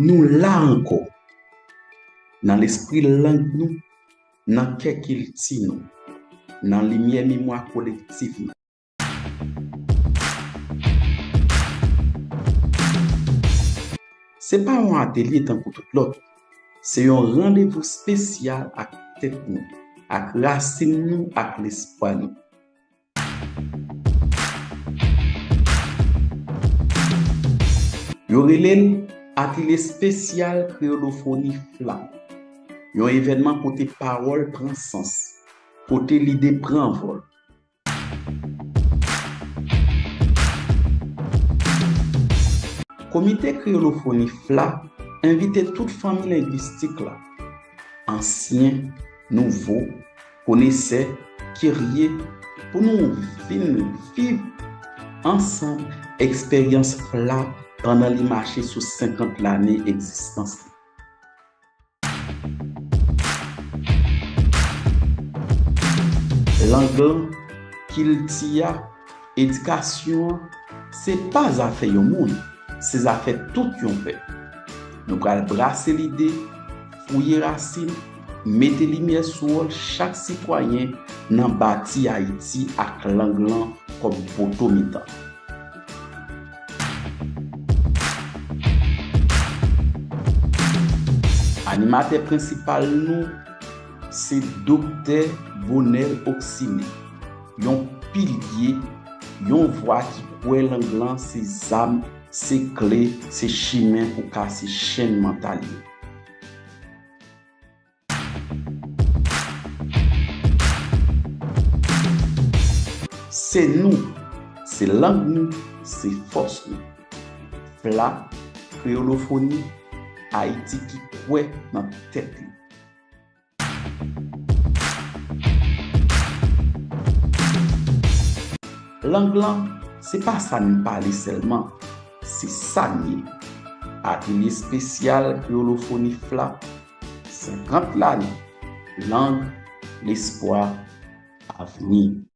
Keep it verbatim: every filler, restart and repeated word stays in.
Nou la ankò, nan lespri lang nou, nan kè kilti nou, nan limyè memwa kolektif nou. Se pa yon atelye tankou tout lòt, se yon randevou espesyal ak tèt nou, ak rasin nou, ak lespwa nou. Yo rele l Atelye Espesyal Kreyolofoni FLA, yon evènman kote pawòl pran sans, kote lide pran vòl. Komite Kreyolofoni FLA envite tout fanmi lengwistik la, ansyen, nouvo, konesè, kirye, pou nou vin viv ansanm eksperyans FLA pandan li mache sou senkant lane egzistans li. Lang lan, kilti a, edikasyon an, se pa zafè yon moun, se zafè tout yon pèp. Nou pral brase lide, fouye rasin, mete limyè sou wòl chak sitwayen nan bati Ayiti ak lang lan kòm poto mitan. Animatè prensipal nou se Doktè Bonel Oxiné, yon pilye, yon vwa ki kwè lang lan se zam, se kle, se chimen pou kase chenn mantal yo. Se nou, se lang nou, se fòs nou. FLA, Kreyolofoni, Ayiti ki kwè nan tèt li. Lang lan, se pa sa n pale sèlman, se sa n ye. Atelye espesyal Kreyolofoni FLA, senkant lane, lang, lespwa, avni.